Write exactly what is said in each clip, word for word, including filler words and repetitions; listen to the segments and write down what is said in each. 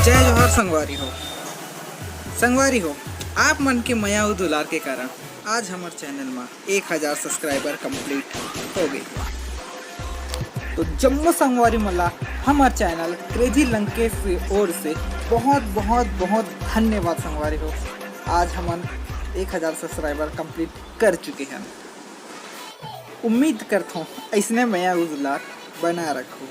जय जोहार संगवारी हो। संगवारी हो, आप मन के मया अउ दुलार के कारण आज हमर चैनल म एक हजार सब्सक्राइबर कंप्लीट हो गई। तो जम्मो संगवारी मन ला हमर चैनल क्रेजी लंकेश के ओर से बहुत, बहुत, बहुत धन्यवाद संगवारी हो। आज हमन एक हजार सब्सक्राइबर कंप्लीट कर चुके हन। उम्मीद करथों अइसने मया अउ दुलार बना रखहू।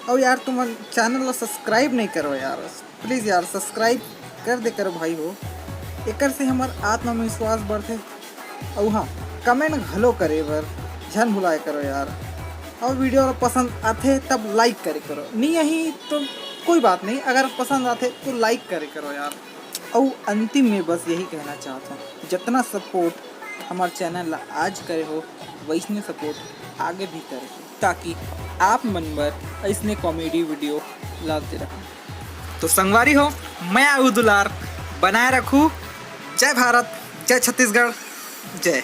अउ यार, तुमन चैनल ला सब्सक्राइब नहीं करो यार, प्लीज यार, सब्सक्राइब कर दे करो भाई हो। एकर से हमर आत्मविश्वास बढ़थे। अउ हाँ, कमेंट घलो करे बर झन भुलाए करो यार। अउ वीडियो ला पसंद आथे तब लाइक करे करो, नहीं आही तो कोई बात नहीं, अगर पसंद आथे तो लाइक करे करो यार। अउ अंतिम में बस यही कहना चाहत हूँ, जितना सपोर्ट हमर चैनल ला आज करे हो, वैसने सपोर्ट आगे भी करे, ताकि आप मन बर अइसने कॉमेडी वीडियो लाते रहूँ। तो संगवारी हो, मया अउ दुलार बनाए रखू। जय भारत, जय छत्तीसगढ़, जय।